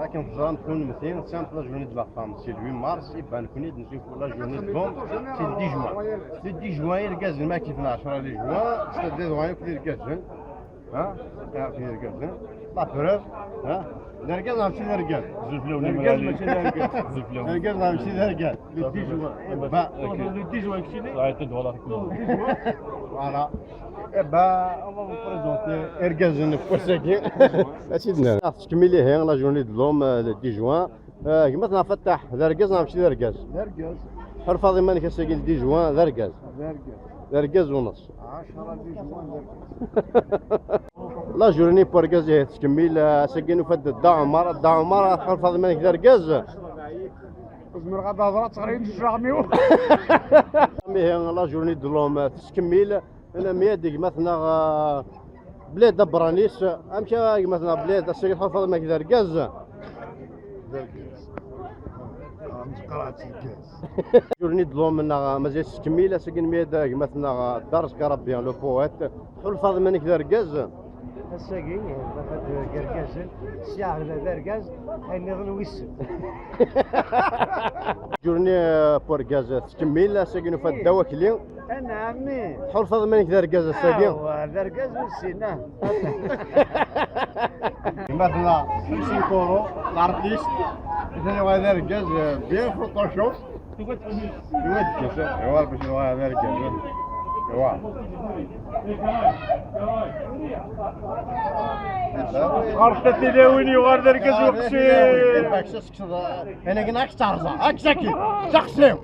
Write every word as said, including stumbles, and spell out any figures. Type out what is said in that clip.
Akken teẓram kunemti, tesɛamt la journée de la femme, c'est le huit mars, iban nekkni d-nsufu la journée de l'homme, c'est le dix juin. Le dix juin, irgazen ma kif n ɛecṛa le juin, c'est des akk d irgazen. Ha? Akk d irgazen. La preuve, ha? D argaz neɣ mačči d argaz? Zuflaw. D argaz mačči d argaz. Zuflaw. D argaz neɣ mačči d argaz? Le dix juin. Bah, ok. Le dix juin, keččini? Voilà. Eh ben, on va vous présenter irgazen n wass-agi. Asidna. Tkemmil ihi la journée de l'homme, euh, le dix juin. Euh, gma-tneɣ Fattaḥ, d argaz neɣ mačči d argaz? D argaz. Ḥulfaḍ iman-ik ass-agi le dix juin, d argaz. D argaz. D argaz u nneṣ. Ɛecṛa dix juin d argaz. La journée n urgaz ihi tettkemmil, euh, ass-agi nufa-d Dda Ɛumar. Dda Ɛumar, tḥulfaḍ iman-ik d argaz? Zemreɣ ad hedṛeɣ, ttɣriɣ-d cclaɣem-iw. Ihi la journée de l'homme tettkemmil. Ana mi ad gma-tneɣ, euh, Bled Abranis. Amek a gma-tneɣ Bled, ass-agi tḥulfaḍ iman-ik d argaz? D argaz. Ah, mejqraɛt lgaz. Journée de l'homme neɣ mazal tettkemmil, ass-agi mi ad gma-tneɣ Dda Ṛezqi Ṛebbi, le poète. Tḥulfaḍ iman-ik d argaz? Ass-agi, d afad n yergazen, syaɣ d argaz, ayen nniḍen wissen. Journée, euh, n urgaz tettkemmil, ass-agi nufa-d Dda Wakli. Anɛam. Tḥulfaḍ iman-ik d argaz ass-agi? Awa, d argaz ur sin, ah. Gma-tneɣ Xemsin Koro, l'artiste. Atan yuɣal d argaz, euh, bien Photoshop. Iwa d-kkes, iwa bac yuɣal d argaz. Iwa. Ɣer-s tilawin yuɣal d argaz uqcim. Anagi ad k-terẓa, ad k-taki, d aqcim.